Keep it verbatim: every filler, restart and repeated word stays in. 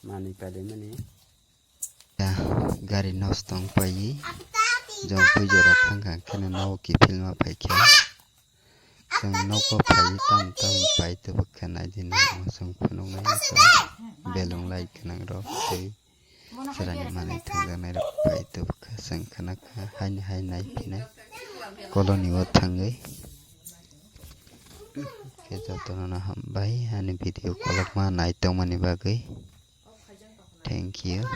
Manwi pailaimani. Ya, gari nosto wng paiwi jong pui jora thangkha, hwnkhe no nogo kiphilma phaikha. Chwng nogo phaiwi tam tam pai tubukha, naidi nang chwng phunuknai belong light gwnang rok tei chwraini manwi thangjaknai rok pai tubukha. Chwng khna kha haini hai nai phinai colony o thangwi. Khe jotono no hambai ani video kolokma naitongmani bagwi. Thank you.